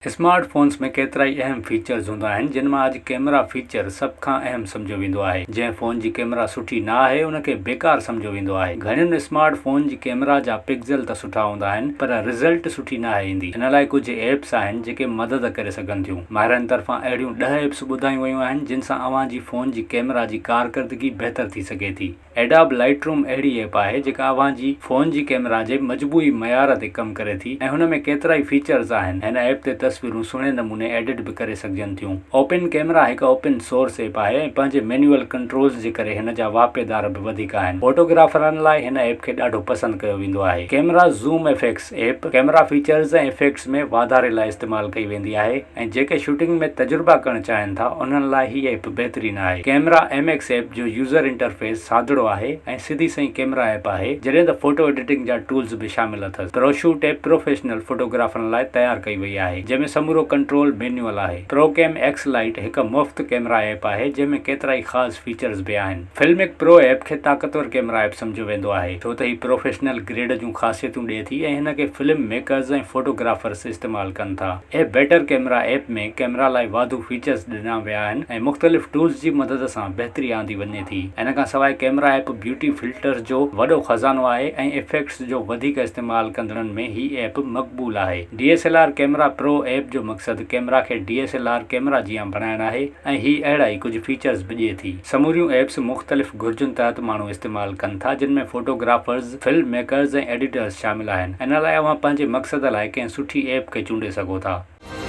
Smart phones ۾ ڪيترائي اهم features هوندا آهن جن مان اڄ ڪيمرا فيچر سڀ کان اهم سمجهيو ويندو آهي. جنهن فون جي ڪيمرا سٺي نه آهي ان کي بيڪار سمجهيو ويندو آهي. گهڻين اسمارٽ فون جي ڪيمرا جا پڪزل ته سٺا هوندا آهن پر رزلٽ سٺي ناهي ايندي. ان لاء ڪجهه ايپس آهن جيڪي مدد ڪري سگهن ٿيون. ماهرن طرفان اهڙيون ڏهه ايپس ٻڌايون ويون آهن جن سان اوهان جي فون جي ڪيمرا جي ڪارڪردگي بهتر ٿي سگهي ٿي. ايڊاب لائيٽ روم اهڙي ايپ آهي جيڪا اوهان جي فون جي ڪئميرا جي مجموعي معيار تي ڪم ڪري ٿي ۽ هن ۾ ڪيترائي فيچرز آهن. هن ايپ تي تصويرون سهڻي نموني ايڊٽ به ڪري سگهجن ٿيون. اوپن ڪئميرا هڪ اوپن سورس ايپ آهي ۽ پنهنجي مينيوئل ڪنٽرولز جي ڪري هن جا واهپيدار به وڌيڪ آهن. فوٽوگرافرن لاء هن ايپ کي ڏاڍو پسند ڪيو ويندو آهي. Camera zoom effects app camera features ۽ effects ۾ واڌاري لاء استعمال ڪئي ويندي آهي. ۽ جيڪي شوٽنگ ۾ تجربا ڪرڻ چاهين ٿا انهن لاء هي ايپ بهترين آهي. ڪيمرا ايم ايڪس ايپ جو يوزر انٽرفيس سادڙو آهي ۽ سڌي سئين ڪيمرا ايپ آهي جڏهن ته فوٽو ايڊيٽنگ جا ٽولز به شامل اٿس. پروشوٽ ايپ پروفيشنل فوٽوگرافرن لاء تيار ڪئي وئي آهي جنهن ۾ سمورو ڪنٽرول مينيول آهي. پروڪيم ايڪس لائيٽ هڪ مفت ڪيمرا ايپ آهي جنهن ۾ ڪيترائي خاص فيچرز به آهن. فلمڪ پرو ايپ کي طاقتور ڪيمرا ايپ سمجهيو ويندو آهي ڇو ته هي پروفيشنل گريڊ جون خاصيتون ڏئي ٿي ۽ هن کي فلم ميڪرز ۽ فوٽوگرافرز استعمال ڪن ٿا. A better camera app ۾ camera لاء واڌو فيچرز ڏنا ويا آهن ۽ مختلف ٽولز جي مدد سان بهتري آندي وڃي ٿي. ان کان سواء ڪيمرا ايپ بيوٽي فلٽرز جو وڏو خزانو آهي ۽ افيڪٽس جو وڌيڪ استعمال ڪندڙن ۾ هي ايپ مقبول آهي. D S L R camera pro app جو مقصد ڪيمرا کي D S L R camera جيان بڻائڻ آهي ۽ هي اهڙا ئي ڪجهه فيچرز به ڏئي ٿي. سموريون ايپس مختلف گهرجن تحت ماڻهو استعمال ڪن ٿا جن ۾ فوٽوگرافرز، فلم ميڪرز ۽ ايڊيٽرز شامل آهن. ان لاء اوهان پنهنجي مقصد لاء ڪنهن سٺي ايپ کي چونڊي سگهو ٿا.